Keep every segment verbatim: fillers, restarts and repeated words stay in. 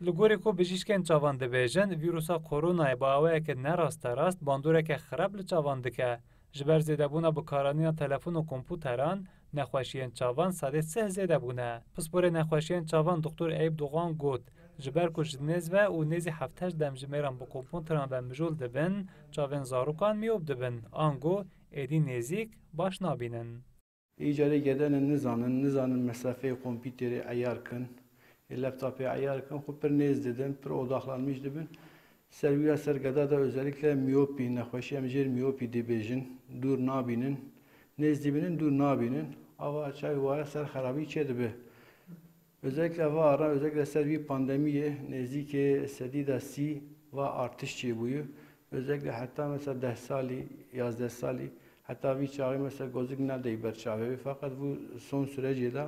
Li gorî ku bijîşkên çavan dibêjin, vîrusa koronayê bi awayeke ne rasterast bandoreke xirab li çavan dike. Ji ber zêdebûna bikaranîna telefon û komputeran, nexweşiyên çavan sedê sih zêde bûne. Pisporê nexweşiyên çavan Doktor Eyüp Doğan got, ji ber ku ji nêz ve û nêzî heft heşt demjimêran bi komputeran ve mijûl dibin, çavên zarokan miyop dibin, ango êdî nêzîk baş nabînin. Îcarê gedene nizanin, nizanin mesafeyê kompîterê eyar kin, ê laptopê eyar kin, xwe pir nêz didin, pir odaklanmış dibin. Ser wî ya ser geda de özellikle miyopî, nexweşî em jêr miyopî dibêjin, dûr nabînin, nêz dibînin, dûr nabînin. Ava çavê waya ser xerabî çêdibe. Özellikle va ara, özellikle ser vî pandemiyê nêzîkê sedî de sî va artış çêbûye. Özellikle heta mesela deh salî, yazdeh salî, heta vî çaxê mesela gozik nedey ber çavê wî. Feqet bu son sürecê de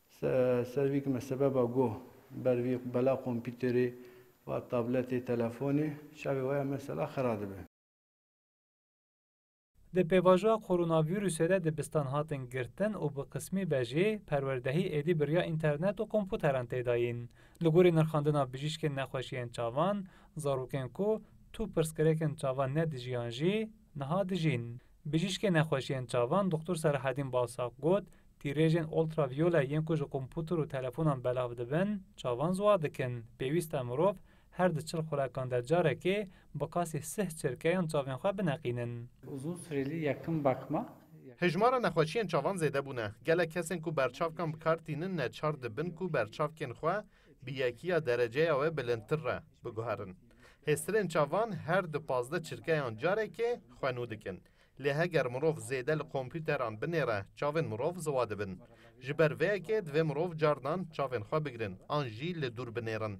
se-, ser vî ki me sebeba go ber vî bela kompîterê va tabletê, telefonê, çavê waya mesela xera dibe. Di pêvajoya koronavîrusê de dibistan hatin girtin û bi qismî be jî perwerdehî êdî bi riya înternet û komputeran tê dayîn. Li gorî nirxandina bijîşkên nexweşiyên çavan, zarokên ku tu pirsgirêkên çavan nedijiyan jî niha dijîn. Bijîşkê nexweşiyên çavan Doktor Selahedîn Balsak got, tîrêjên ultraviyole yên ku ji komputer û telefonan belav dibin, çavan ziwa dikin. Pêwîst e mirov her di çil xulekan de carekê bi qasî sih çirkeyan çavên xwe bineqînin. Uzun süreli yakın bakma. Hejmara nexweşiyên çavan zêde bûne. Gelek kesên ku berçavkan bi kar tînin neçar dibin ku berçavkên xwe bi yekiya dereceya wê bilindtir re biguherin. Hêstirên çavan her di pazdeh çirkeyan carekê xwe nû dikin. Lê heger mirov zêde li kompûteran binêre, çavên mirov ziwa dibin. Ji ber vê yekê divê mirov carnan çavên xwe bigrin an jî li dûr binêrin.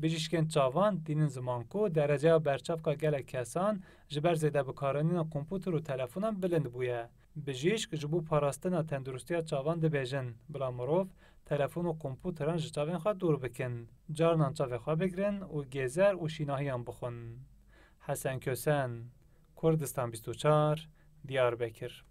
Bijîşkên çavan tînin ziman ku dereceya berçavka gelek kesan ji ber zêde bikaranîna kompûter û telefonan bilind bûye. Bijîşk ji bo parastina tenduristiya çavan dibêjin, bila mirov telefon û kompûteran ji çavên xwe dûr bikin, carnan çavê xwe bigrin û gêzer û şînahiyan bixwin. Hesen Kösen, Kurdistan bîst û çar, Diyarbekir.